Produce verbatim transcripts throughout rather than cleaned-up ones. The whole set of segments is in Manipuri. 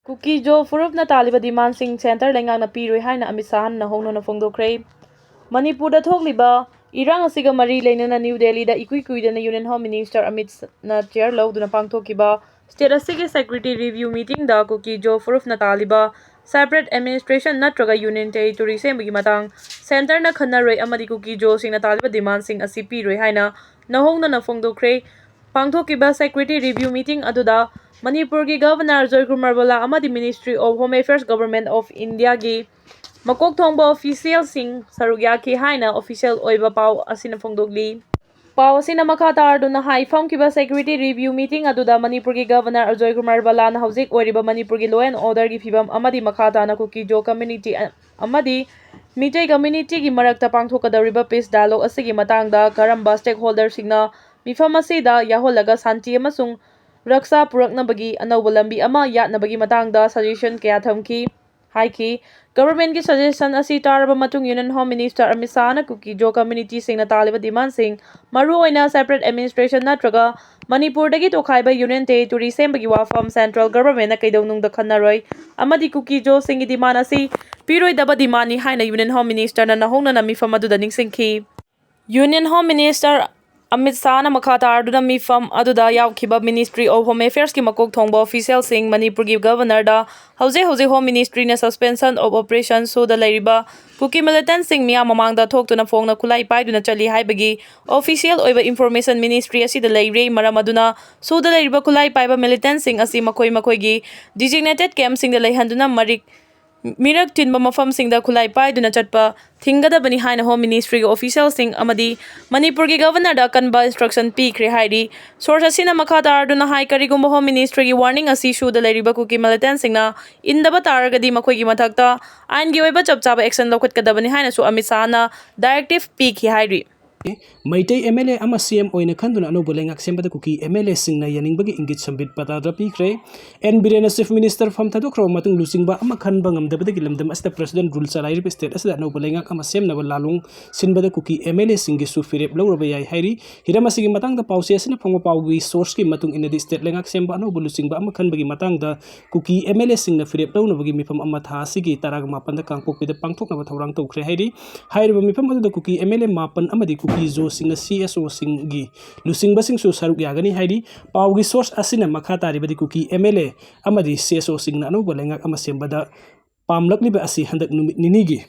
ꯀꯨꯀꯤ ꯖꯣ ꯐꯨꯔꯨꯞꯅ ꯇꯥꯜꯂꯤꯕ ꯗꯤꯃꯥꯟꯁꯤꯡ ꯁꯦꯟꯇꯔ ꯂꯩꯉꯥꯛꯅ ꯄꯤꯔꯣꯏ ꯍꯥꯏꯅ ꯑꯃꯤꯠ ꯁꯥꯍꯅ ꯍꯧꯅꯅ ꯐꯣꯡꯗꯣꯛꯈ꯭ꯔꯦ꯫ ꯃꯅꯤꯄꯨꯔꯗ ꯊꯣꯛꯂꯤꯕ ꯏꯔꯥꯡ ꯑꯁꯤꯒ ꯃꯔꯤ ꯂꯩꯅꯅ ꯅ꯭ꯌꯨ ꯗꯦꯜꯂꯤꯗ ꯏꯀꯨꯏ ꯀꯨꯏꯗꯅ ꯌꯨꯅꯤꯌꯟ ꯍꯣꯝ ꯃꯤꯅꯤꯁꯇꯔ ꯑꯃꯤꯠ ꯁꯥꯍꯅ ꯆꯤꯌꯔ ꯂꯧꯗꯨꯅ ꯄꯥꯡꯊꯣꯛꯈꯤꯕ ꯁ꯭ꯇꯦꯠ ꯑꯁꯤꯒꯤ ꯁꯦꯀ꯭ꯌꯨꯔꯤꯇꯤ ꯔꯤꯚ꯭ꯌꯨ ꯃꯤꯇꯤꯡꯗ ꯀꯨꯀꯤ ꯖꯣ ꯐꯨꯔꯨꯞꯅ ꯇꯥꯜꯂꯤꯕ ꯁꯦꯄꯔꯦꯠ ꯑꯦꯗꯃꯤꯅꯤꯁꯇ꯭ꯔꯦꯁꯟ ꯅꯠꯇ꯭ꯔꯒ ꯌꯨꯅꯤꯌꯟ ꯇꯦꯔꯤꯇꯣꯔꯤ ꯁꯦꯝꯕꯒꯤ ꯃꯇꯥꯡ ꯁꯦꯟꯇꯔꯅ ꯈꯟꯅꯔꯣꯏ ꯑꯃꯗꯤ ꯀꯨꯀꯤ ꯖꯣꯁꯤꯡꯅ ꯇꯥꯜꯂꯤꯕ ꯗꯤꯃꯥꯟꯁꯤꯡ ꯑꯁꯤ ꯄꯤꯔꯣꯏ ꯍꯥꯏꯅ ꯅꯧꯍꯧꯅꯅ ꯐꯣꯡꯗꯣꯛꯈ꯭ꯔꯦ꯫ ꯄꯥꯡꯊꯣꯛꯈꯤꯕ ꯁꯦꯀ꯭ꯌꯨꯔꯤꯇꯤ ꯔꯤꯚ꯭ꯌꯨ ꯃꯤꯇꯤꯡ ꯑꯗꯨꯗ ꯃꯅꯤꯄꯨꯔꯒꯤ ꯒꯚꯔꯅꯔ ꯖꯣꯏꯀꯨꯃꯥꯔ ꯕꯂꯥ ꯑꯃꯗꯤ Ministry of Home Affairs, Government of Indiaꯒꯤ ꯃꯀꯣꯛ ꯊꯣꯡꯕ ꯑꯣꯐꯤꯁꯤꯌꯦꯜꯁꯤꯡ ꯁꯔꯨꯛ ꯌꯥꯈꯤ ꯍꯥꯏꯅ ꯑꯣꯐꯤꯁꯤꯌꯦꯜ ꯑꯣꯏꯕ ꯄꯥꯎ ꯑꯁꯤꯅ ꯐꯣꯡꯗꯣꯛꯂꯤ꯫ ꯄꯥꯎ ꯑꯁꯤꯅ ꯃꯈꯥ ꯇꯥꯔꯗꯨꯅ ꯍꯥꯏ, ꯐꯝꯈꯤꯕ ꯁꯦꯀ꯭ꯌꯨꯔꯤꯇꯤ ꯔꯤꯚ꯭ꯌꯨ ꯃꯤꯇꯤꯡ ꯑꯗꯨꯗ ꯃꯅꯤꯄꯨꯔꯒꯤ ꯒꯚꯔꯅꯔ ꯑꯖꯣꯏ ꯀꯨꯃꯥꯔ ꯕꯂꯥꯅ ꯍꯧꯖꯤꯛ ꯑꯣꯏꯔꯤꯕ ꯃꯅꯤꯄꯨꯔꯒꯤ law and orderꯒꯤ ꯐꯤꯕꯝ ꯑꯃꯗꯤ ꯃꯈꯥ ꯇꯥꯅ ꯀꯨꯀꯤ ꯖꯣ ꯀꯝꯃ꯭ꯌꯨꯅꯤꯇꯤ ꯑꯃꯗꯤ ꯃꯤꯇꯩ ꯀꯝꯃ꯭ꯌꯨꯅꯤꯇꯤꯒꯤ ꯃꯔꯛꯇ ꯄꯥꯡꯊꯣꯛꯀꯗꯧꯔꯤꯕ ꯄꯤꯁ ꯗꯥꯏꯂꯣꯒ ꯑꯁꯤꯒꯤ ꯃꯇꯥꯡꯗ ꯀꯔꯝꯕ ꯁ꯭ꯇꯦꯛꯍꯣꯜꯗꯔꯁꯤꯡꯅ ꯃꯤꯐꯝ ꯑꯁꯤꯗ ꯌꯥꯎꯍꯜꯂꯒ ꯁꯥꯟꯇꯤ ꯑꯃꯁꯨꯡ ꯔꯛꯁꯥ ꯄꯨꯔꯛꯅꯕꯒꯤ ꯑꯅꯧꯕ ꯂꯝꯕꯤ ꯑꯃ ꯌꯥꯠꯅꯕꯒꯤ ꯃꯇꯥꯡꯗ ꯁꯖꯦꯁꯟ ꯀꯌꯥ ꯊꯝꯈꯤ꯫ ꯍꯥꯏꯈꯤ꯫ ꯒꯚꯔꯟꯃꯦꯟꯠꯀꯤ ꯁꯖꯦꯁꯟ ꯑꯁꯤ ꯇꯥꯔꯕ ꯃꯇꯨꯡ ꯌꯨꯅꯤꯌꯟ ꯍꯣꯝ ꯃꯤꯅꯤꯁꯇꯔ ꯑꯃꯤꯠ ꯁꯥꯍꯅ ꯀꯨꯀꯤ ꯖꯣ ꯀꯝꯃ꯭ꯌꯨꯅꯤꯇꯤꯁꯤꯡꯅ ꯇꯥꯜꯂꯤꯕ ꯗꯤꯃꯥꯟꯁꯤꯡ, ꯃꯔꯨꯑꯣꯏꯅ ꯁꯦꯄꯔꯦꯠ ꯑꯦꯗꯃꯤꯅꯤꯁꯇ꯭ꯔꯦꯁꯟ ꯅꯠꯇ꯭ꯔꯒ ꯃꯅꯤꯄꯨꯔꯗꯒꯤ ꯇꯣꯈꯥꯏꯕ ꯌꯨꯅꯤꯌꯟ ꯇꯦꯔꯤꯇꯣꯔꯤ ꯁꯦꯝꯕꯒꯤ ꯋꯥꯐꯝ ꯁꯦꯟꯇ꯭ꯔꯦꯜ ꯒꯚꯔꯟꯃꯦꯟꯠꯅ ꯀꯩꯗꯧꯅꯨꯡꯗ ꯈꯟꯅꯔꯣꯏ ꯑꯃꯗꯤ ꯀꯨꯀꯤ ꯖꯣꯁꯤꯡꯒꯤ ꯗꯤꯃꯥꯟ ꯑꯁꯤ ꯄꯤꯔꯣꯏꯗꯕ ꯗꯤꯃꯥꯟꯅꯤ ꯍꯥꯏꯅ ꯌꯨꯅꯤꯌꯟ ꯍꯣꯝ ꯃꯤꯅꯤꯁꯇꯔꯅ ꯅꯧꯍꯧꯅꯅ ꯃꯤꯐꯝ ꯑꯗꯨꯗ ꯅꯤꯡꯁꯤꯡꯈꯤ꯫ ꯌꯨꯅꯤꯌꯟ ꯍꯣꯝ ꯃꯤꯅꯤꯁꯇꯔ ꯑꯃꯤꯠ ꯁꯥꯍꯅ ꯃꯈꯥ ꯇꯥꯔꯗꯨꯅ ꯃꯤꯐꯝ ꯑꯗꯨꯗ ꯌꯥꯎꯈꯤꯕ Ministry of Home Affairsꯀꯤ ꯃꯀꯣꯛ ꯊꯣꯡꯕ ꯑꯣꯐꯤꯁꯤꯌꯦꯜꯁꯤꯡ, ꯃꯅꯤꯄꯨꯔꯒꯤ ꯒꯚꯔꯅꯔꯗ ꯍꯧꯖꯤꯛ ꯍꯧꯖꯤꯛ ꯍꯣꯝ ꯃꯤꯅꯤꯁꯇ꯭ꯔꯤꯅ suspension of operation ꯁꯨꯗ ꯂꯩꯔꯤꯕ ꯀꯨꯀꯤ ꯃꯤꯂꯤꯇꯦꯟꯠꯁꯤꯡ ꯃꯤꯌꯥꯝ ꯃꯃꯥꯡꯗ ꯊꯣꯛꯇꯨꯅ ꯐꯣꯡꯅ ꯈꯨꯠꯂꯥꯏ ꯄꯥꯏꯗꯨꯅ ꯆꯠꯂꯤ ꯍꯥꯏꯕꯒꯤ ꯑꯣꯐꯤꯁꯤꯌꯦꯜ ꯑꯣꯏꯕ ꯏꯟꯐꯣꯔꯃꯦꯁꯟ ꯃꯤꯅꯤꯁꯇ꯭ꯔꯤ ꯑꯁꯤꯗ ꯂꯩꯔꯦ꯫ ꯃꯔꯝ ꯑꯗꯨꯅ ꯁꯨꯗ ꯂꯩꯔꯤꯕ ꯈꯨꯠꯂꯥꯏ ꯄꯥꯏꯕ ꯃꯤꯂꯤꯇꯦꯟꯠꯁꯤꯡ ꯑꯁꯤ ꯃꯈꯣꯏ ꯃꯈꯣꯏꯒꯤ designated campꯁꯤꯡꯗ ꯂꯩꯍꯟꯗꯨꯅ ꯃꯔꯤꯛ ꯃꯤꯔꯛ ꯇꯤꯟꯕ ꯃꯐꯝꯁꯤꯡꯗ ꯈꯨꯠꯂꯥꯏ ꯄꯥꯏꯗꯨꯅ ꯆꯠꯄ ꯊꯤꯡꯒꯗꯕꯅꯤ ꯍꯥꯏꯅ ꯍꯣꯝ ꯃꯤꯅꯤꯁꯇ꯭ꯔꯤꯒꯤ ꯑꯣꯐꯤꯁꯤꯌꯦꯜꯁꯤꯡ ꯑꯃꯗꯤ ꯃꯅꯤꯄꯨꯔꯒꯤ ꯒꯚꯔꯅꯔꯗ ꯑꯀꯟꯕ instruction ꯄꯤꯈ꯭ꯔꯦ ꯍꯥꯏꯔꯤ꯫ ꯁꯣꯔꯁ ꯑꯁꯤꯅ ꯃꯈꯥ ꯇꯥꯔꯗꯨꯅ ꯍꯥꯏ, ꯀꯔꯤꯒꯨꯝꯕ ꯍꯣꯝ ꯃꯤꯅꯤꯁꯇ꯭ꯔꯤꯒꯤ warning ꯑꯁꯤ ꯁꯨꯗ ꯂꯩꯔꯤꯕ ꯀꯨꯀꯤ ꯃꯤꯂꯤꯇꯦꯟꯠꯁꯤꯡꯅ ꯏꯟꯗꯕ ꯇꯥꯔꯒꯗꯤ ꯃꯈꯣꯏꯒꯤ ꯃꯊꯛꯇ ꯑꯥꯏꯟꯒꯤ ꯑꯣꯏꯕ ꯆꯞ ꯆꯥꯕ action ꯂꯧꯈꯠꯀꯗꯕꯅꯤ ꯍꯥꯏꯅꯁꯨ ꯑꯃꯤꯠ ꯁꯥꯍꯅ directive ꯄꯤꯈꯤ ꯍꯥꯏꯔꯤ꯫ ꯃꯩꯇꯩ MLA ꯑꯃ CM ꯑꯣꯏꯅ ꯈꯟꯗꯨꯅ ꯑꯅꯧꯕ ꯂꯩꯉꯥꯛ ꯁꯦꯝꯕꯗ ꯀꯨꯀꯤ MLAꯁꯤꯡꯅ ꯌꯥꯅꯤꯡꯕꯒꯤ ꯏꯪꯒꯤꯠ ꯁꯝꯕꯤꯠ ꯄꯇꯥꯗ ꯄꯤꯈ꯭ꯔꯦ꯫ ꯑꯦꯟ ꯕꯤꯔꯦꯟꯅ Chief Minister ꯐꯝ ꯊꯥꯗꯣꯛꯈ꯭ꯔꯕ ꯃꯇꯨꯡ ꯂꯨꯆꯤꯡꯕ ꯑꯃ ꯈꯟꯕ ꯉꯝꯗꯕꯗꯒꯤ ꯂꯝꯗꯝ ꯑꯁꯤꯗ President Rule ꯆꯂꯥꯏꯔꯤꯕ state ꯑꯁꯤꯗ ꯑꯅꯧꯕ ꯂꯩꯉꯥꯛ ꯑꯃ ꯁꯦꯝꯅꯕ ꯂꯥꯂꯣꯡ ꯁꯤꯟꯕꯗ ꯀꯨꯀꯤ MLAꯁꯤꯡꯒꯤꯁꯨ ꯐꯤꯔꯦꯞ ꯂꯧꯔꯕ ꯌꯥꯏ ꯍꯥꯏꯔꯤ꯫ ꯍꯤꯔꯝ ꯑꯁꯤꯒꯤ ꯃꯇꯥꯡꯗ ꯄꯥꯎꯆꯦ ꯑꯁꯤꯅ ꯐꯪꯕ ꯄꯥꯎꯒꯤ sourceꯀꯤ ꯃꯇꯨꯡ ꯏꯟꯅꯗꯤ state ꯂꯩꯉꯥꯛ ꯁꯦꯝꯕ ꯑꯅꯧꯕ ꯂꯨꯆꯤꯡꯕ ꯑꯃ ꯈꯟꯕꯒꯤ ꯃꯇꯥꯡꯗ ꯀꯨꯀꯤ MLAꯁꯤꯡꯅ ꯐꯤꯔꯦꯞ ꯂꯧꯅꯕꯒꯤ ꯃꯤꯐꯝ ꯑꯃ ꯊꯥ ꯑꯁꯤꯒꯤ ꯇꯔꯥꯒ ꯃꯥꯄꯟꯗ ꯀꯥꯡꯄꯣꯛꯄꯤꯗ ꯄꯥꯡꯊꯣꯛꯅꯕ ꯊꯧꯔꯥꯡ ꯇꯧꯈ꯭ꯔꯦ ꯍꯥꯏꯔꯤ꯫ ꯍꯥꯏꯔꯤꯕ ꯃꯤꯐꯝ ꯑꯗꯨꯗ ꯀꯨꯀꯤ MLA ꯃꯥꯄꯟ ꯑꯃꯗꯤ ꯀꯨꯀꯤ ꯖꯣꯁꯤꯡꯅ CSOꯁꯤꯡꯒꯤ ꯂꯨꯆꯤꯡꯕꯁꯤꯡꯁꯨ ꯁꯔꯨꯛ ꯌꯥꯒꯅꯤ ꯍꯥꯏꯔꯤ꯫ ꯄꯥꯎꯒꯤ source ꯑꯁꯤꯅ ꯃꯈꯥ ꯇꯥꯔꯤꯕꯗꯤ ꯀꯨꯀꯤ MLA ꯑꯃꯗꯤ CSOꯁꯤꯡꯅ ꯑꯅꯧꯕ ꯂꯩꯉꯥꯛ ꯑꯃ ꯁꯦꯝꯕꯗ ꯄꯥꯝꯂꯛꯂꯤꯕ ꯑꯁꯤ ꯍꯟꯗꯛ ꯅꯨꯃꯤꯠ ꯅꯤꯅꯤꯒꯤ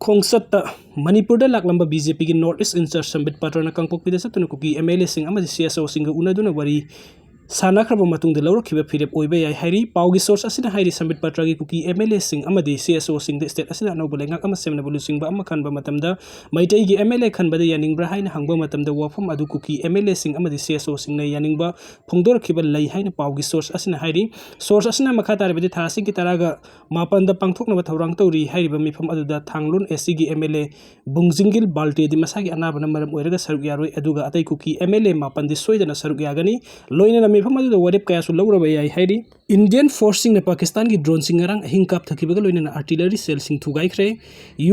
ꯈꯣꯡꯆꯠꯇ ꯃꯅꯤꯄꯨꯔꯗ ꯂꯥꯛꯂꯝꯕ BJPꯒꯤ North East in-charge ꯁꯝꯕꯤꯠ ꯄꯥꯇ꯭ꯔꯅ ꯀꯥꯡꯄꯣꯛꯄꯤꯗ ꯆꯠꯇꯨꯅ ꯀꯨꯀꯤ MLAꯁꯤꯡ ꯑꯃꯗꯤ CSOꯁꯤꯡꯒ ꯎꯅꯗꯨꯅ ꯋꯥꯔꯤ ꯁꯥꯟꯅꯈ꯭ꯔꯕ ꯃꯇꯨꯡꯗ ꯂꯧꯔꯛꯈꯤꯕ ꯐꯤꯔꯦꯞ ꯑꯣꯏꯕ ꯌꯥꯏ ꯍꯥꯏꯔꯤ꯫ ꯄꯥꯎꯒꯤ source ꯑꯁꯤꯅ ꯍꯥꯏꯔꯤ, ꯁꯝꯕꯤꯠ ꯄꯥꯇ꯭ꯔꯒꯤ ꯀꯨꯀꯤ MLAꯁꯤꯡ ꯑꯃꯗꯤ CSOꯁꯤꯡꯗ state ꯑꯁꯤꯗ ꯑꯅꯧꯕ ꯂꯩꯉꯥꯛ ꯑꯃ ꯁꯦꯝꯅꯕ ꯂꯨꯆꯤꯡꯕ ꯑꯃ ꯈꯟꯕ ꯃꯇꯝꯗ ꯃꯩꯇꯩꯒꯤ MLA ꯈꯟꯕꯗ ꯌꯥꯅꯤꯡꯕ꯭ꯔꯥ ꯍꯥꯏꯅ ꯍꯪꯕ ꯃꯇꯝꯗ ꯋꯥꯐꯝ ꯑꯗꯨ ꯀꯨꯀꯤ MLAꯁꯤꯡ ꯑꯃꯗꯤ CSOꯁꯤꯡꯅ ꯌꯥꯅꯤꯡꯕ ꯐꯣꯡꯗꯣꯔꯛꯈꯤꯕ ꯂꯩ ꯍꯥꯏꯅ ꯄꯥꯎꯒꯤ source ꯑꯁꯤꯅ ꯍꯥꯏꯔꯤ꯫ Source ꯑꯁꯤꯅ ꯃꯈꯥ ꯇꯥꯔꯤꯕꯗꯤ ꯊꯥ ꯑꯁꯤꯒꯤ ꯇꯔꯥꯒ ꯃꯥꯄꯟꯗ ꯄꯥꯡꯊꯣꯛꯅꯕ ꯊꯧꯔꯥꯡ ꯇꯧꯔꯤ꯫ ꯍꯥꯏꯔꯤꯕ ꯃꯤꯐꯝ ꯑꯗꯨꯗ ꯊꯥꯡꯂꯨꯟ SCꯒꯤ MLA ꯕꯨꯡꯖꯤꯡꯒꯤꯜ ꯕꯥꯜꯇꯦꯗꯤ ꯃꯁꯥꯒꯤ ꯑꯅꯥꯕꯅ ꯃꯔꯝ ꯑꯣꯏꯔꯒ ꯁꯔꯨꯛ ꯌꯥꯔꯣꯏ, ꯑꯗꯨꯒ ꯑꯇꯩ ꯀꯨꯀꯤ MLA ꯃꯥꯄꯟꯗꯤ ꯁꯣꯏꯗꯅ ꯁꯔꯨꯛ ꯌꯥꯒꯅꯤ꯫ ꯂꯣꯏꯅꯅ ꯃꯤꯐꯝ ꯑꯗꯨꯗ ꯋꯥꯔꯦꯞ ꯀꯌꯥꯁꯨ ꯂꯧꯔꯕ ꯌꯥꯏ ꯍꯥꯏꯔꯤ꯫ Indian forceꯁꯤꯡꯅ ꯄꯥꯀꯤꯁꯇꯥꯟꯒꯤ droneꯁꯤꯡ ꯉꯔꯥꯡ ꯑꯍꯤꯡ ꯀꯥꯞꯊꯈꯤꯕꯒ ꯂꯣꯏꯅꯅ artillery shellꯁꯤꯡ ꯊꯨꯒꯥꯏꯈ꯭ꯔꯦ꯫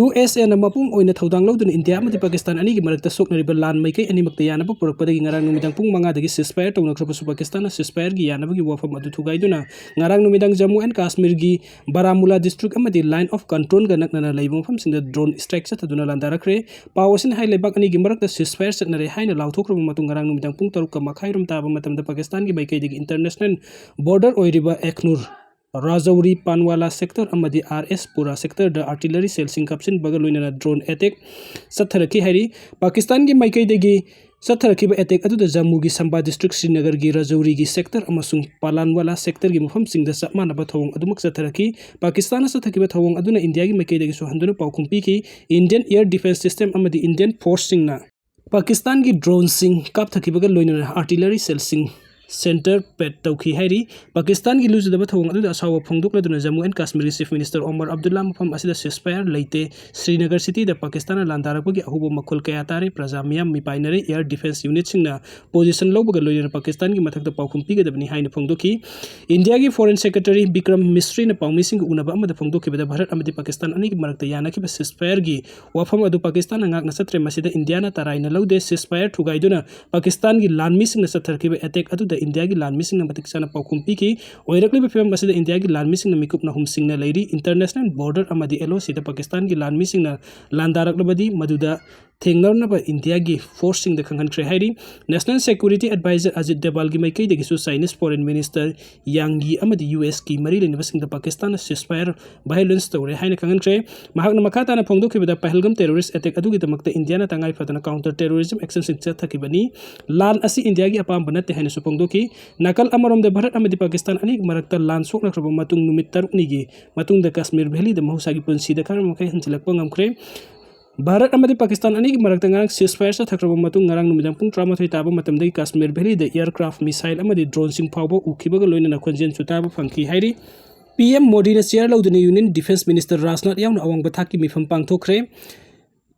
USAꯅ ꯃꯄꯨꯡ ꯑꯣꯏꯅ ꯊꯧꯗꯥꯡ ꯂꯧꯗꯨꯅ ꯏꯟꯗꯤꯌꯥ ꯑꯃꯗꯤ ꯄꯥꯀꯤꯁꯇꯥꯟ ꯑꯅꯤꯒꯤ ꯃꯔꯛꯇ ꯁꯣꯛꯅꯔꯤꯕ ꯂꯥꯟ ꯃꯥꯏꯀꯩ ꯑꯅꯤꯃꯛꯇ ꯌꯥꯅꯕ ꯄꯨꯔꯛꯄꯗꯒꯤ ꯉꯔꯥꯡ ꯅꯨꯃꯤꯗꯥꯡ ꯄꯨꯡ ꯃꯉꯥꯗꯒꯤ ceasefire ꯇꯧꯅꯈ꯭ꯔꯕꯁꯨ ꯄꯥꯀꯤꯁꯇꯥꯟꯅ ceasefireꯒꯤ ꯌꯥꯅꯕꯒꯤ ꯋꯥꯐꯝ ꯑꯗꯨ ꯊꯨꯒꯥꯏꯗꯨꯅ ꯉꯔꯥꯡ ꯅꯨꯃꯤꯗꯥꯡ ꯖꯝꯃꯨ and ꯀꯥꯁꯃꯤꯔꯒꯤ ꯕꯥꯔꯥꯃꯨꯂꯥ district ꯑꯃꯗꯤ line of controlꯒ ꯅꯛꯅꯅ ꯂꯩꯕ ꯃꯐꯝꯁꯤꯡꯗ drone strike ꯆꯠꯊꯗꯨꯅ ꯂꯥꯟꯗꯥꯔꯛꯈ꯭ꯔꯦ꯫ ꯄꯥꯎ ꯑꯁꯤꯅ ꯍꯥꯏ, ꯂꯩꯕꯥꯛ ꯑꯅꯤꯒꯤ ꯃꯔꯛꯇ ceasefire ꯆꯠꯅꯔꯦ ꯍꯥꯏꯅ ꯂꯥꯎꯊꯣꯛꯈ꯭ꯔꯕ ꯃꯇꯨꯡ ꯉꯔꯥꯡ ꯅꯨꯃꯤꯗꯥꯡ ꯄꯨꯡ ꯇꯔꯨꯛꯀ ꯃꯈꯥꯏꯔꯣꯝ ꯇꯥꯕ ꯃꯇꯝꯗ ꯄꯥꯀꯤꯁꯇꯥꯟꯒꯤ ꯃꯥꯏꯀꯩꯗꯒꯤ international border ꯑꯣꯏꯔꯤꯕ ꯑꯦꯈꯅꯨꯔ, ꯔꯥꯖꯧꯔꯤ, ꯄꯥꯟꯋꯥꯂꯥ sector ꯑꯃꯗꯤ ꯑꯥꯔ ꯑꯦꯁ ꯄꯨꯔꯥ sectorꯗ artillery shellꯁꯤꯡ ꯀꯥꯞꯁꯤꯟꯕꯒ ꯂꯣꯏꯅꯅ drone attack ꯆꯠꯊꯔꯛꯈꯤ ꯍꯥꯏꯔꯤ꯫ ꯄꯥꯀꯤꯁꯇꯥꯟꯒꯤ ꯃꯥꯏꯀꯩꯗꯒꯤ ꯆꯠꯊꯔꯛꯈꯤꯕ attack ꯑꯗꯨꯗ ꯖꯝꯃꯨꯒꯤ ꯁꯝꯕꯥ district, ꯁ꯭ꯔꯤꯅꯒꯔꯒꯤ ꯔꯥꯖꯧꯔꯤꯒꯤ sector ꯑꯃꯁꯨꯡ ꯄꯥꯂꯥꯟꯋꯥꯂꯥ sectorꯒꯤ ꯃꯐꯝꯁꯤꯡꯗ ꯆꯞ ꯃꯥꯟꯅꯕ ꯊꯧꯑꯣꯡ ꯑꯗꯨꯃꯛ ꯆꯠꯊꯔꯛꯈꯤ꯫ ꯄꯥꯀꯤꯁꯇꯥꯟꯅ ꯆꯠꯊꯈꯤꯕ ꯊꯧꯑꯣꯡ ꯑꯗꯨꯅ ꯏꯟꯗꯤꯌꯥꯒꯤ ꯃꯥꯏꯀꯩꯗꯒꯤꯁꯨ ꯍꯟꯗꯨꯅ ꯄꯥꯎꯈꯨꯝ ꯄꯤꯈꯤ꯫ Indian air defence system ꯑꯃꯗꯤ Indian forceꯁꯤꯡꯅ ꯄꯥꯀꯤꯁꯇꯥꯟꯒꯤ droneꯁꯤꯡ ꯀꯥꯞꯊꯈꯤꯕꯒ ꯂꯣꯏꯅꯅ artillery shellꯁꯤꯡ centre pad ꯇꯧꯈꯤ ꯍꯥꯏꯔꯤ꯫ ꯄꯥꯀꯤꯁꯇꯥꯟꯒꯤ ꯂꯨꯖꯗꯕ ꯊꯧꯑꯣꯡ ꯑꯗꯨꯗ ꯑꯁꯥꯎꯕ ꯐꯣꯡꯗꯣꯛꯂꯗꯨꯅ Jammu and ꯀꯥꯁꯃꯤꯔꯒꯤ Chief Minister ꯑꯣꯃꯔ Abdulla ꯃꯐꯝ ꯑꯁꯤꯗ ceasefire ꯂꯩꯇꯦ, ꯁ꯭ꯔꯤꯅꯒꯔ cityꯗ ꯄꯥꯀꯤꯁꯇꯥꯟꯅ ꯂꯥꯟꯗꯥꯔꯛꯄꯒꯤ ꯑꯍꯧꯕ ꯃꯈꯣꯜ ꯀꯌꯥ ꯇꯥꯔꯦ, ꯄ꯭ꯔꯖꯥ ꯃꯤꯌꯥꯝ ꯃꯤꯄꯥꯏꯅꯔꯦ, air defence unitꯁꯤꯡꯅ position ꯂꯧꯕꯒ ꯂꯣꯏꯅꯅ ꯄꯥꯀꯤꯁꯇꯥꯟꯒꯤ ꯃꯊꯛꯇ ꯄꯥꯎꯈꯨꯝ ꯄꯤꯒꯗꯕꯅꯤ ꯍꯥꯏꯅ ꯐꯣꯡꯗꯣꯛꯈꯤ꯫ ꯏꯟꯗꯤꯌꯥꯒꯤ Foreign Secretary ꯕꯤꯀ꯭ꯔꯝ ꯃꯤꯁ꯭ꯔꯤꯅ ꯄꯥꯎꯃꯤꯁꯤꯡꯒ ꯎꯅꯕ ꯑꯃꯗ ꯐꯣꯡꯗꯣꯛꯈꯤꯕꯗ ꯚꯥꯔꯠ ꯑꯃꯗꯤ ꯄꯥꯀꯤꯁꯇꯥꯟ ꯑꯅꯤꯒꯤ ꯃꯔꯛꯇ ꯌꯥꯅꯈꯤꯕ ceasefireꯒꯤ ꯋꯥꯐꯝ ꯑꯗꯨ ꯄꯥꯀꯤꯁꯇꯥꯟꯅ ꯉꯥꯛꯅ ꯆꯠꯇ꯭ꯔꯦ꯫ ꯃꯁꯤꯗ ꯏꯟꯗꯤꯌꯥꯅ ꯇꯔꯥꯏꯅ ꯂꯧꯗꯦ꯫ Ceasefire ꯊꯨꯒꯥꯏꯗꯨꯅ ꯄꯥꯀꯤꯁꯇꯥꯟꯒꯤ ꯂꯥꯟꯃꯤꯁꯤꯡꯅ ꯆꯠꯊꯈꯤꯕ attack ꯑꯗꯨꯗ ꯏꯟꯗꯤꯌꯥꯒꯤ ꯂꯥꯟꯃꯤꯁꯤꯡꯅ ꯃꯇꯤꯛ ꯆꯥꯅ ꯄꯥꯎꯈꯨꯝ ꯄꯤꯈꯤ꯫ ꯑꯣꯏꯔꯛꯂꯤꯕ ꯐꯤꯕꯝ ꯑꯁꯤꯗ ꯏꯟꯗꯤꯌꯥꯒꯤ ꯂꯥꯟꯃꯤꯁꯤꯡꯅ ꯃꯤꯀꯨꯞ ꯅꯍꯨꯝ ꯁꯤꯡꯅ ꯂꯩꯔꯤ꯫ International border ꯑꯃꯗꯤ LOCꯗ ꯄꯥꯀꯤꯁꯇꯥꯟꯒꯤ ꯂꯥꯟꯃꯤꯁꯤꯡꯅ ꯂꯥꯟꯗꯥꯔꯛꯂꯕꯗꯤ ꯃꯗꯨꯗ ꯊꯦꯡꯅꯅꯕ ꯏꯟꯗꯤꯌꯥꯒꯤ forceꯁꯤꯡꯗ ꯈꯪꯍꯟꯈ꯭ꯔꯦ ꯍꯥꯏꯔꯤ꯫ National Security Advisor Ajit ꯗꯦꯕꯥꯜꯒꯤ ꯃꯥꯏꯀꯩꯗꯒꯤꯁꯨ Chinese Foreign Minister ꯌꯥꯡ ꯌꯤ ꯑꯃꯗꯤ USꯀꯤ ꯃꯔꯤ ꯂꯩꯅꯕꯁꯤꯡꯗ ꯄꯥꯀꯤꯁꯇꯥꯟꯅ ceasefire violence ꯇꯧꯔꯦ ꯍꯥꯏꯅ ꯈꯪꯍꯟꯈ꯭ꯔꯦ꯫ ꯃꯍꯥꯛꯅ ꯃꯈꯥ ꯇꯥꯅ ꯐꯣꯡꯗꯣꯛꯈꯤꯕꯗ, ꯄꯍꯜꯒꯝ terrorist attack ꯑꯗꯨꯒꯤꯗꯃꯛꯇ ꯏꯟꯗꯤꯌꯥꯅ ꯇꯉꯥꯏ ꯐꯗꯅ counter terrorism actionꯁꯤꯡ ꯆꯠꯊꯈꯤꯕꯅꯤ꯫ ꯂꯥꯟ ꯑꯁꯤ ꯏꯟꯗꯤꯌꯥꯒꯤ ꯑꯄꯥꯝꯕ ꯅꯠꯇꯦ ꯍꯥꯏꯅꯁꯨ ꯐꯣꯡꯗꯣꯛꯈꯤ꯫ ꯅꯥꯀꯜ ꯑꯃꯔꯣꯝꯗ ꯚꯥꯔꯠ ꯑꯃꯗꯤ ꯄꯥꯀꯤꯁꯇꯥꯟ ꯑꯅꯤꯒꯤ ꯃꯔꯛꯇ ꯂꯥꯟ ꯁꯣꯛꯅꯈ꯭ꯔꯕ ꯃꯇꯨꯡ ꯅꯨꯃꯤꯠ ꯇꯔꯨꯛꯅꯤꯒꯤ ꯃꯇꯨꯡꯗ ꯀꯥꯁꯃꯤꯔ valleyꯗ ꯃꯍꯧꯁꯥꯒꯤ ꯄꯨꯟꯁꯤꯗ ꯈꯔ ꯃꯈꯩ ꯍꯟꯖꯤꯜꯂꯛꯄ ꯉꯝꯈ꯭ꯔꯦ꯫ ꯚꯥꯔꯠ ꯑꯃꯗꯤ ꯄꯥꯀꯤꯁꯇꯥꯟ ꯑꯅꯤꯒꯤ ꯃꯔꯛꯇ ꯉꯔꯥꯡ ceasefire ꯆꯠꯊꯈ꯭ꯔꯕ ꯃꯇꯨꯡ, ꯉꯔꯥꯡ ꯅꯨꯃꯤꯗꯥꯡ ꯄꯨꯡ ꯇꯔꯥꯃꯥꯊꯣꯏ ꯇꯥꯕ ꯃꯇꯝꯗꯒꯤ ꯀꯥꯁꯃꯤꯔ valleyꯗ aircraft, missile ꯑꯃꯗꯤ droneꯁꯤꯡ ꯐꯥꯎꯕ ꯎꯈꯤꯕꯒ ꯂꯣꯏꯅꯅ ꯈꯣꯟꯖꯦꯜꯁꯨ ꯇꯥꯕ ꯐꯪꯈꯤ ꯍꯥꯏꯔꯤ꯫ PM ꯃꯣꯗꯤꯅ chair ꯂꯧꯗꯨꯅ Union Defence Minister ꯔꯥꯖꯅꯥꯊ ꯌꯥꯎꯅ ꯑꯋꯥꯡꯕ ꯊꯥꯛꯀꯤ ꯃꯤꯐꯝ ꯄꯥꯡꯊꯣꯛꯈ꯭ꯔꯦ꯫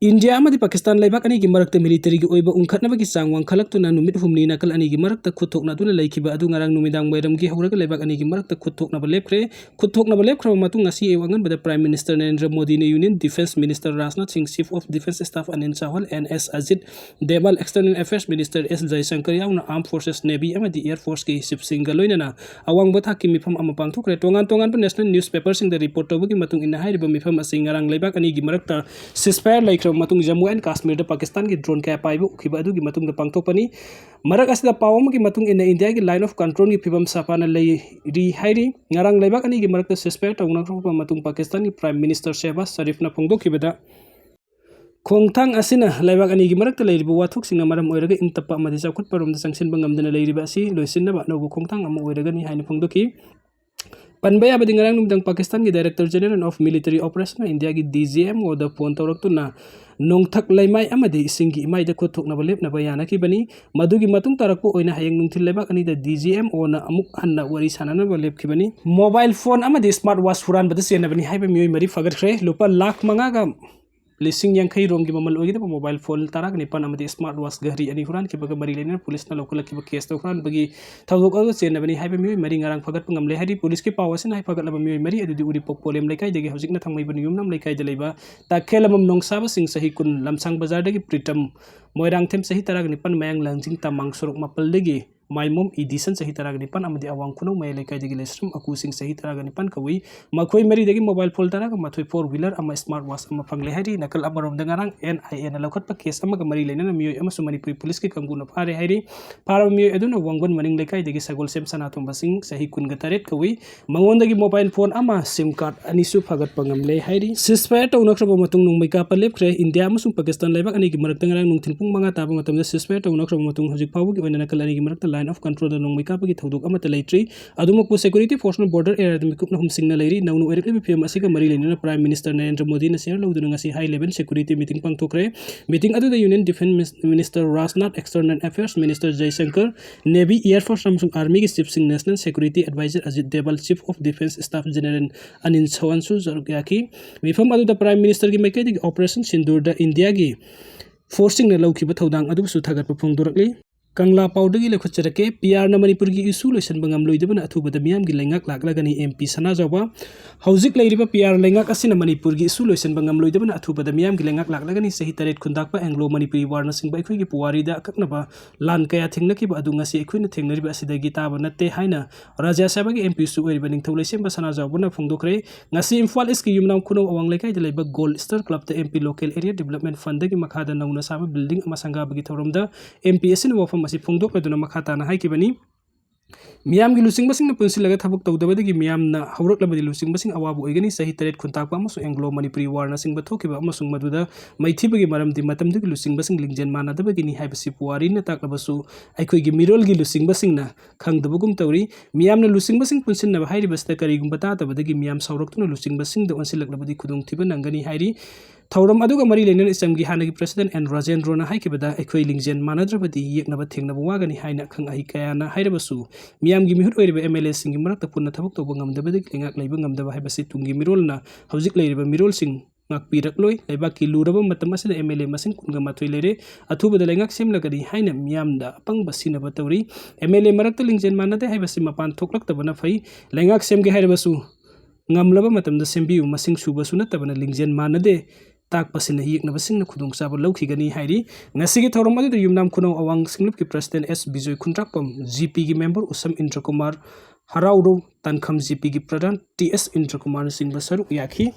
ꯏꯟꯗꯤꯌꯥ ꯑꯃꯗꯤ ꯄꯥꯀꯤꯁꯇꯥꯟ ꯂꯩꯕꯥꯛ ꯑꯅꯤꯒꯤ ꯃꯔꯛꯇ militaryꯒꯤ ꯑꯣꯏꯕ ꯎꯪꯈꯠꯅꯕꯒꯤ ꯆꯥꯡ ꯋꯥꯡꯈꯠꯂꯛꯇꯨꯅ ꯅꯨꯃꯤꯠ ꯍꯨꯝꯅꯤ ꯅꯥꯀꯜ ꯑꯅꯤꯒꯤ ꯃꯔꯛꯇ ꯈꯨꯠ ꯊꯣꯛꯅꯗꯨꯅ ꯂꯩꯈꯤꯕ ꯑꯗꯨ ꯉꯔꯥꯡ ꯅꯨꯃꯤꯗꯥꯡ ꯋꯥꯏꯔꯝꯒꯤ ꯍꯧꯔꯒ ꯂꯩꯕꯥꯛ ꯑꯅꯤꯒꯤ ꯃꯔꯛꯇ ꯈꯨꯠ ꯊꯣꯛꯅꯕ ꯂꯦꯞꯈ꯭ꯔꯦ꯫ ꯈꯨꯠ ꯊꯣꯛꯅꯕ ꯂꯦꯞꯈ꯭ꯔꯕ ꯃꯇꯨꯡ, ꯉꯁꯤ ꯑꯌꯨꯛ ꯑꯉꯟꯕꯗ Prime Minister ꯅꯔꯦꯟꯗ꯭ꯔ ꯃꯣꯗꯤꯅ Union Defence Minister ꯔꯥꯖꯅꯥꯊ ꯁꯤꯡ, Chief of Defence Staff Anil ꯆꯧꯍꯥꯟ, NS Ajit ꯗꯦꯕꯥꯜ, External Affairs Minister S ꯖꯌꯁꯪꯀꯔ ꯌꯥꯎꯅ Armed Forces, Navy ꯑꯃꯗꯤ Air Forceꯀꯤ chiefꯁꯤꯡꯒ ꯂꯣꯏꯅꯅ ꯑꯋꯥꯡꯕ ꯊꯥꯛꯀꯤ ꯃꯤꯐꯝ ꯑꯃ ꯄꯥꯡꯊꯣꯛꯈ꯭ꯔꯦ꯫ ꯇꯣꯉꯥꯟ ꯇꯣꯉꯥꯟꯕ national newspaperꯁꯤꯡꯗ report ꯇꯧꯕꯒꯤ ꯃꯇꯨꯡ ꯏꯟꯅ, ꯍꯥꯏꯔꯤꯕ ꯃꯤꯐꯝ ꯑꯁꯤ ꯉꯔꯥꯡ ꯂꯩꯕꯥꯛ ꯑꯅꯤꯒꯤ ꯃꯔꯛꯇ ceasefire ꯂꯩꯈ꯭ꯔꯕ ꯃꯇꯨꯡ, ꯖꯝꯃꯨ ꯑꯦꯟ ꯀꯥꯁꯃꯤꯔꯗ ꯄꯥꯀꯤꯁꯇꯥꯟꯒꯤ drone ꯀꯌꯥ ꯄꯥꯏꯕ ꯎꯈꯤꯕ ꯑꯗꯨꯒꯤ ꯃꯇꯨꯡꯗ ꯄꯥꯡꯊꯣꯛꯄꯅꯤ꯫ ꯃꯔꯛ ꯑꯁꯤꯗ, ꯄꯥꯎ ꯑꯃꯒꯤ ꯃꯇꯨꯡ ꯏꯟꯅ, ꯏꯟꯗꯤꯌꯥꯒꯤ line of controlꯒꯤ ꯐꯤꯕꯝ ꯁꯥꯐꯅ ꯂꯩꯔꯤ ꯍꯥꯏꯔꯤ꯫ ꯉꯔꯥꯡ ꯂꯩꯕꯥꯛ ꯑꯅꯤꯒꯤ ꯃꯔꯛꯇ ceasefire ꯇꯧꯅꯈ꯭ꯔꯕ ꯃꯇꯨꯡ, ꯄꯥꯀꯤꯁꯇꯥꯟꯒꯤ Prime Minister ꯁꯦꯍꯕꯥꯖ ꯁꯔꯤꯐꯅ ꯐꯣꯡꯗꯣꯛꯈꯤꯕꯗ, ꯈꯣꯡꯊꯥꯡ ꯑꯁꯤꯅ ꯂꯩꯕꯥꯛ ꯑꯅꯤꯒꯤ ꯃꯔꯛꯇ ꯂꯩꯔꯤꯕ ꯋꯥꯊꯣꯛꯁꯤꯡꯅ ꯃꯔꯝ ꯑꯣꯏꯔꯒ ꯏꯪ ꯇꯞꯄ ꯑꯃꯗꯤ ꯆꯥꯎꯈꯠꯄꯔꯣꯝꯗ ꯆꯪꯁꯤꯟꯕ ꯉꯝꯗꯅ ꯂꯩꯔꯤꯕ ꯑꯁꯤ ꯂꯣꯏꯁꯤꯟꯅꯕ ꯑꯅꯧꯕ ꯈꯣꯡꯊꯥꯡ ꯑꯃ ꯑꯣꯏꯔꯒꯅꯤ ꯍꯥꯏꯅ ꯐꯣꯡꯗꯣꯛꯈꯤ꯫ ꯄꯟꯕ ꯌꯥꯕꯗꯤ ꯉꯔꯥꯡ ꯅꯨꯃꯤꯗꯥꯡ ꯄꯥꯀꯤꯁꯇꯥꯟꯒꯤ Director General of Military Operation India ꯒꯤ D G M O ꯗ ꯐꯣꯟ ꯇꯧꯔꯛꯇꯨꯅ ꯅꯣꯡꯊꯛ ꯂꯩꯃꯥꯏ ꯑꯃꯗꯤ ꯏꯁꯤꯡꯒꯤ ꯏꯃꯥꯏꯗ ꯈꯨꯠ ꯊꯣꯛꯅꯕ ꯂꯦꯞꯅꯕ ꯌꯥꯅꯈꯤꯕꯅꯤ꯫ ꯃꯗꯨꯒꯤ ꯃꯇꯨꯡ ꯇꯥꯔꯛꯄ ꯑꯣꯏꯅ ꯍꯌꯦꯡ ꯅꯨꯡꯊꯤꯜ ꯂꯩꯕꯥꯛ ꯑꯅꯤꯗ D G M O ꯅ ꯑꯃꯨꯛ ꯍꯟꯅ ꯋꯥꯔꯤ ꯁꯥꯟꯅꯅꯕ ꯂꯦꯞꯈꯤꯕꯅꯤ꯫ Mobile phone ꯑꯃꯗꯤ smart watch ꯍꯨꯔꯥꯟꯕꯗ ꯆꯦꯟꯅꯕꯅꯤ ꯍꯥꯏꯕ ꯃꯤꯑꯣꯏ ꯃꯔꯤ ꯐꯥꯒꯠꯈ꯭ꯔꯦ꯫ ꯂꯨꯄꯥ ꯂꯥꯈ ꯃꯉꯥꯒ ꯂꯤꯁꯤꯡ ꯌꯥꯡꯈꯩ ꯔꯣꯝꯒꯤ ꯃꯃꯜ ꯑꯣꯏꯒꯗꯕ mobile phone ꯇꯔꯥꯒ ꯅꯤꯄꯥꯟ ꯑꯃꯗꯤ smart watch ꯘꯔꯤ ꯑꯅꯤ ꯍꯨꯔꯥꯟꯈꯤꯕꯒ ꯃꯔꯤ ꯂꯩꯅꯅ ꯄꯨꯂꯤꯁꯅ ꯂꯧꯈꯠꯂꯛꯈꯤꯕ ꯀꯦꯁꯇ ꯍꯨꯔꯥꯟꯕꯒꯤ ꯊꯧꯗꯣꯛ ꯑꯗꯨ ꯆꯦꯟꯅꯕꯅꯤ ꯍꯥꯏꯕ ꯃꯤꯑꯣꯏ ꯃꯔꯤ ꯉꯔꯥꯡ ꯐꯥꯒꯠꯄ ꯉꯝꯂꯦ ꯍꯥꯏꯔꯤ꯫ ꯄꯨꯂꯤꯁꯀꯤ ꯄꯥꯎ ꯑꯁꯤꯅ ꯍꯥꯏ ꯐꯥꯒꯠꯂꯕ ꯃꯤꯑꯣꯏ ꯃꯔꯤ ꯑꯗꯨꯗꯤ ꯎꯔꯤꯄꯣꯛ ꯄꯣꯂꯦꯝ ꯂꯩꯀꯥꯏꯗꯒꯤ ꯍꯧꯖꯤꯛꯅ ꯊꯥꯡꯃꯩꯕꯟ ꯌꯨꯝꯅꯥꯝ ꯂꯩꯀꯥꯏꯗ ꯂꯩꯕ ꯇꯥꯈꯦꯜꯂꯝꯕꯝ ꯅꯣꯡꯁꯥꯕꯁꯤꯡ ꯆꯍꯤ ꯀꯨꯟ, ꯂꯝꯁꯥꯡ ꯕꯖꯥꯔꯗꯒꯤ ꯄ꯭ꯔꯤꯇꯝ, ꯃꯣꯏꯔꯥꯡꯊꯦꯝ ꯆꯍꯤ ꯇꯔꯥꯒ ꯅꯤꯄꯥꯟ, ꯃꯌꯥꯡ ꯂꯥꯡꯖꯤꯡ ꯇꯃꯥꯡ ꯁꯣꯔꯣꯛ ꯃꯥꯄꯜꯗꯒꯤ ꯃꯥꯏꯃꯣꯝ ꯏꯗꯤꯁꯟ ꯆꯍꯤ ꯇꯔꯥꯒ ꯅꯤꯄꯥꯟ ꯑꯃꯗꯤ ꯑꯋꯥꯡ ꯈꯨꯅꯧ ꯃꯌꯥꯏ ꯂꯩꯀꯥꯏꯗꯒꯤ ꯂꯩꯁ꯭ꯔꯝ ꯑꯀꯨꯁꯤꯡ ꯆꯍꯤ ꯇꯔꯥꯒ ꯅꯤꯄꯥꯟ ꯀꯧꯏ꯫ ꯃꯈꯣꯏ ꯃꯔꯤꯗꯒꯤ mobile phone ꯇꯔꯥꯒ ꯃꯥꯊꯣꯏ, four wheeler ꯑꯃ, smart watch ꯑꯃ ꯐꯪꯂꯦ ꯍꯥꯏꯔꯤ꯫ ꯅꯥꯀꯜ ꯑꯃꯔꯣꯝꯗ ꯉꯔꯥꯡ N I A ꯅ ꯂꯧꯈꯠꯄ ꯀꯦꯁ ꯑꯃꯒ ꯃꯔꯤ ꯂꯩꯅꯅ ꯃꯤꯑꯣꯏ ꯑꯃꯁꯨ ꯃꯅꯤꯄꯨꯔꯤ ꯄꯨꯂꯤꯁꯀꯤ ꯀꯥꯡꯕꯨꯅ ꯐꯥꯔꯦ ꯍꯥꯏꯔꯤ꯫ ꯐꯥꯔꯕ ꯃꯤꯑꯣꯏ ꯑꯗꯨꯅ ꯋꯥꯡꯒꯣꯟ ꯃꯅꯤꯡ ꯂꯩꯀꯥꯏꯗꯒꯤ ꯁꯒꯣꯜꯁꯦꯝ ꯁꯅꯥꯇꯣꯝꯕ ꯁꯤꯡ ꯆꯍꯤ ꯀꯨꯟꯒ ꯇꯔꯦꯠ ꯀꯧꯏ꯫ ꯃꯉꯣꯟꯗꯒꯤ mobile phone ꯑꯃ, SIM card ꯑꯅꯤꯁꯨ ꯐꯥꯒꯠꯄ ꯉꯝꯂꯦ ꯍꯥꯏꯔꯤ꯫ Ceasefire ꯇꯧꯅꯈ꯭ꯔꯕ ꯃꯇꯨꯡ ꯅꯣꯡꯃꯩ ꯀꯥꯞꯄ ꯂꯦꯞꯈ꯭ꯔꯦ꯫ ꯏꯟꯗꯤꯌꯥ ꯑꯃꯁꯨꯡ ꯄꯥꯀꯤꯁꯇꯥꯟ ꯂꯩꯕꯥꯛ ꯑꯅꯤꯒꯤ ꯃꯔꯛꯇ ꯉꯔꯥꯡ ꯅꯨꯡꯊꯤꯜ ꯄꯨꯡ ꯃꯉꯥ ꯇꯥꯕ ꯃꯇꯝꯗ ceasefire ꯇꯧꯅꯈ꯭ꯔꯕ ꯃꯇꯨꯡ ꯍꯧꯖꯤꯛ ꯐꯥꯎꯕꯒꯤ ꯑꯣꯏꯅ ꯅꯥꯀꯜ ꯑꯅꯤꯒꯤ ꯃꯔꯛꯇ line of control ꯗ ꯅꯣꯡꯃꯩ ꯀꯥꯞꯄꯒꯤ ꯊꯧꯗꯣꯛ ꯑꯃꯠꯇ ꯂꯩꯇ꯭ꯔꯤ꯫ ꯑꯗꯨꯃꯛꯄꯨ security force ꯅ border area ꯗ ꯃꯤꯀꯨꯞꯅ ꯍꯨꯝꯁꯤꯡꯅ ꯂꯩꯔꯤ꯫ ꯅꯧꯅ ꯑꯣꯏꯔꯛꯂꯤꯕ ꯐꯤꯕꯝ ꯑꯁꯤꯒ ꯃꯔꯤ ꯂꯩꯅꯅ Prime Minister ꯅꯔꯦꯟꯗ꯭ꯔ ꯃꯣꯗꯤꯅ chair ꯂꯧꯗꯨꯅ ꯉꯁꯤ high level security meeting ꯄꯥꯡꯊꯣꯛꯈ꯭ꯔꯦ꯫ Meeting ꯑꯗꯨꯗ Union Defence Minister Rajnath, External Affairs Minister ꯖꯌꯁꯪꯀꯔ, Navy, Air Force ꯑꯃꯁꯨꯡ Army ꯒꯤ chief ꯁꯤꯡ, National Security Advisor Ajit ꯗꯦꯕꯜ, Chief of Defence Staff General Anil ꯆꯧꯍꯥꯟꯁꯨ ꯁꯔꯨꯛ ꯌꯥꯈꯤ꯫ ꯃꯤꯐꯝ ꯑꯗꯨꯗ Prime Minister ꯒꯤ ꯃꯥꯏꯀꯩꯗꯒꯤ Operation ꯁꯤꯟꯗꯨꯔꯗ ꯏꯟꯗꯤꯌꯥꯒꯤ force ꯁꯤꯡꯅ ꯂꯧꯈꯤꯕ ꯊꯧꯗꯥꯡ ꯑꯗꯨꯕꯨꯁꯨ ꯊꯥꯒꯠꯄ ꯐꯣꯡꯗꯣꯔꯛꯂꯤ꯫ ꯀꯪꯂꯥ ꯄꯥꯎꯗꯒꯤ ꯂꯧꯈꯠꯆꯔꯛꯀꯦ꯫ P R ꯅ ꯃꯅꯤꯄꯨꯔꯒꯤ issue ꯂꯣꯏꯁꯤꯟꯕ ꯉꯝꯂꯣꯏꯗꯕꯅ ꯑꯊꯨꯕꯗ ꯃꯤꯌꯥꯝꯒꯤ ꯂꯩꯉꯥꯛ ꯂꯥꯛꯂꯒꯅꯤ, M P ꯁꯅꯥꯖꯥꯎꯕ꯫ ꯍꯧꯖꯤꯛ ꯂꯩꯔꯤꯕ P R ꯂꯩꯉꯥꯛ ꯑꯁꯤꯅ ꯃꯅꯤꯄꯨꯔꯒꯤ issue ꯂꯣꯏꯁꯤꯟꯕ ꯉꯝꯂꯣꯏꯗꯕꯅ ꯑꯊꯨꯕꯗ ꯃꯤꯌꯥꯝꯒꯤ ꯂꯩꯉꯥꯛ ꯂꯥꯛꯂꯒꯅꯤ꯫ ꯆꯍꯤ ꯇꯔꯦꯠ ꯈꯨꯟꯗꯥꯛꯄ Anglo Manipuri War ꯅꯆꯤꯡꯕ ꯑꯩꯈꯣꯏꯒꯤ ꯄꯨꯋꯥꯔꯤꯗ ꯑꯀꯛꯅꯕ ꯂꯥꯟ ꯀꯌꯥ ꯊꯦꯡꯅꯈꯤꯕ ꯑꯗꯨ ꯉꯁꯤ ꯑꯩꯈꯣꯏꯅ ꯊꯦꯡꯅꯔꯤꯕ ꯑꯁꯤꯗꯒꯤ ꯇꯥꯕ ꯅꯠꯇꯦ ꯍꯥꯏꯅ ꯔꯥꯖ꯭ꯌ ꯁꯚꯥꯒꯤ M P ꯁꯨ ꯑꯣꯏꯔꯤꯕ ꯅꯤꯡꯊꯧ ꯂꯩꯁꯦꯝꯕ ꯁꯅꯥꯖꯥꯎꯕꯅ ꯐꯣꯡꯗꯣꯛꯈ꯭ꯔꯦ꯫ ꯉꯁꯤ ꯏꯝꯐꯥꯜ East ꯀꯤ ꯌꯨꯝꯅꯥꯝ ꯈꯨꯅꯧ ꯑꯋꯥꯡ ꯂꯩꯀꯥꯏꯗ ꯂꯩꯕ Gold Star Club ꯇ M P Local Area Development Fund ꯗꯒꯤ ꯃꯈꯥꯗ ꯅꯧꯅ ꯁꯥꯕ building ꯑꯃ ꯁꯪꯒꯥꯕꯒꯤ ꯊꯧꯔꯝꯗ M P ꯑꯁꯤꯅ ꯋꯥꯐꯝ ꯑꯁꯤ ꯐꯣꯡꯗꯣꯛꯂꯗꯨꯅ ꯃꯈꯥ ꯇꯥꯅ ꯍꯥꯏꯈꯤꯕꯅꯤ꯫ ꯃꯤꯌꯥꯝꯒꯤ ꯂꯨꯆꯤꯡꯕꯁꯤꯡꯅ ꯄꯨꯟꯁꯤꯜꯂꯒ ꯊꯕꯛ ꯇꯧꯗꯕꯗꯒꯤ ꯃꯤꯌꯥꯝꯅ ꯍꯧꯔꯛꯂꯕꯗꯤ ꯂꯨꯆꯤꯡꯕꯁꯤꯡ ꯑꯋꯥꯕ ꯑꯣꯏꯒꯅꯤ꯫ ꯆꯍꯤ ꯇꯔꯦꯠ ꯈꯨꯟꯇꯥꯛꯄ ꯑꯃꯁꯨꯡ ꯑꯦꯡꯒ꯭ꯂꯣ ꯃꯅꯤꯄꯨꯔꯤ ꯋꯥꯔꯅꯆꯤꯡꯕ ꯊꯣꯛꯈꯤꯕ ꯑꯃꯁꯨꯡ ꯃꯗꯨꯗ ꯃꯩꯊꯤꯕꯒꯤ ꯃꯔꯝꯗꯤ ꯃꯇꯝꯗꯨꯒꯤ ꯂꯨꯆꯤꯡꯕꯁꯤꯡ ꯂꯤꯡꯖꯦꯜ ꯃꯥꯟꯅꯗꯕꯒꯤꯅꯤ ꯍꯥꯏꯕꯁꯤ ꯄꯨꯋꯥꯔꯤꯅ ꯇꯥꯛꯂꯕꯁꯨ ꯑꯩꯈꯣꯏꯒꯤ ꯃꯤꯔꯣꯜꯒꯤ ꯂꯨꯆꯤꯡꯕꯁꯤꯡꯅ ꯈꯪꯗꯕꯒꯨꯝ ꯇꯧꯔꯤ꯫ ꯃꯤꯌꯥꯝꯅ ꯂꯨꯆꯤꯡꯕꯁꯤꯡ ꯄꯨꯟꯁꯤꯟꯅꯕ ꯍꯥꯏꯔꯤꯕꯁꯤꯗ ꯀꯔꯤꯒꯨꯝꯕ ꯇꯥꯗꯕꯗꯒꯤ ꯃꯤꯌꯥꯝ ꯁꯥꯎꯔꯛꯇꯨꯅ ꯂꯨꯆꯤꯡꯕꯁꯤꯡꯗ ꯑꯣꯟꯁꯤꯜꯂꯛꯂꯕꯗꯤ ꯈꯨꯗꯣꯡꯊꯤꯕ ꯅꯪꯒꯅꯤ ꯍꯥꯏꯔꯤ꯫ ꯊꯧꯔꯝ ꯑꯗꯨꯒ ꯃꯔꯤ ꯂꯩꯅꯅ ꯏꯆꯝꯒꯤ ꯍꯥꯟꯅꯒꯤ ꯄ꯭ꯔꯁꯤꯗꯦꯟ ꯑꯦꯟ ꯔꯥꯖꯦꯟꯗ꯭ꯔꯣꯅ ꯍꯥꯏꯈꯤꯕꯗ, ꯑꯩꯈꯣꯏ ꯂꯤꯡꯖꯦꯜ ꯃꯥꯟꯅꯗ꯭ꯔꯕꯗꯤ ꯌꯦꯛꯅꯕ ꯊꯦꯡꯅꯕ ꯋꯥꯒꯅꯤ ꯍꯥꯏꯅ ꯑꯈꯪ ꯑꯍꯩ ꯀꯌꯥꯅ ꯍꯥꯏꯔꯕꯁꯨ, ꯃꯤꯌꯥꯝꯒꯤ ꯃꯤꯍꯨꯠ ꯑꯣꯏꯔꯤꯕ ꯑꯦꯝ ꯑꯦꯜ ꯑꯦꯁꯤꯡꯒꯤ ꯃꯔꯛꯇ ꯄꯨꯟꯅ ꯊꯕꯛ ꯇꯧꯕ ꯉꯝꯗꯕꯗꯒꯤ ꯂꯩꯉꯥꯛ ꯂꯩꯕ ꯉꯝꯗꯕ ꯍꯥꯏꯕꯁꯤ ꯇꯨꯡꯒꯤ ꯃꯤꯔꯣꯜꯅ ꯍꯧꯖꯤꯛ ꯂꯩꯔꯤꯕ ꯃꯤꯔꯣꯜꯁꯤꯡ ꯉꯥꯛꯄꯤꯔꯛꯂꯣꯏ꯫ ꯂꯩꯕꯥꯛꯀꯤ ꯂꯨꯔꯕ ꯃꯇꯝ ꯑꯁꯤꯗ ꯑꯦꯝ ꯑꯦꯜ ꯑꯦ ꯃꯁꯤꯡ ꯀꯨꯟꯒ ꯃꯥꯊꯣꯏ ꯂꯩꯔꯦ꯫ ꯑꯊꯨꯕꯗ ꯂꯩꯉꯥꯛ ꯁꯦꯝꯂꯒꯅꯤ ꯍꯥꯏꯅ ꯃꯤꯌꯥꯝꯗ ꯑꯄꯪꯕ ꯁꯤꯟꯅꯕ ꯇꯧꯔꯤ꯫ ꯑꯦꯝ ꯑꯦꯜ ꯑꯦ ꯃꯔꯛꯇ ꯂꯤꯡꯖꯦꯜ ꯃꯥꯟꯅꯗꯦ ꯍꯥꯏꯕꯁꯤ ꯃꯄꯥꯟ ꯊꯣꯛꯂꯛꯇꯕꯅ ꯐꯩ꯫ ꯂꯩꯉꯥꯛ ꯁꯦꯝꯒꯦ ꯍꯥꯏꯔꯕꯁꯨ ꯉꯝꯂꯕ ꯃꯇꯝꯗ ꯁꯦꯝꯕꯤꯌꯨ꯫ ꯃꯁꯤꯡ ꯁꯨꯕꯁꯨ ꯅꯠꯇꯕꯅ ꯂꯤꯡꯖꯦꯜ ꯃꯥꯟꯅꯗꯦ ꯇꯥꯛꯄꯁꯤꯅ ꯌꯦꯛꯅꯕꯁꯤꯡꯅ ꯈꯨꯗꯣꯡꯆꯥꯕ ꯂꯧꯈꯤꯒꯅꯤ ꯍꯥꯏꯔꯤ꯫ ꯉꯁꯤꯒꯤ ꯊꯧꯔꯝ ꯑꯗꯨꯗ ꯌꯨꯝꯅꯥꯝ ꯈꯨꯅꯧ ꯑꯋꯥꯡ ꯁꯤꯡꯂꯨꯞꯀꯤ ꯄ꯭ꯔꯁꯤꯗꯦꯟ ꯑꯦꯁ ꯕꯤꯖꯣꯏ ꯈꯨꯟꯗ꯭ꯔꯥꯛꯄꯝ, ꯖꯤ ꯄꯤꯒꯤ ꯃꯦꯝꯕꯔ ꯎꯁꯝ ꯏꯟꯗ꯭ꯔꯀꯨꯃꯥꯔ, ꯍꯔꯥꯎꯔꯧ ꯇꯥꯟꯈꯝ ꯖꯤ ꯄꯤꯒꯤ ꯄ꯭ꯔꯙꯥꯟ ꯇꯤ ꯑꯦꯁ ꯏꯟꯗ꯭ꯔꯀꯨꯃꯥꯔꯅꯆꯤꯡꯕ ꯁꯔꯨꯛ ꯌꯥꯈꯤ꯫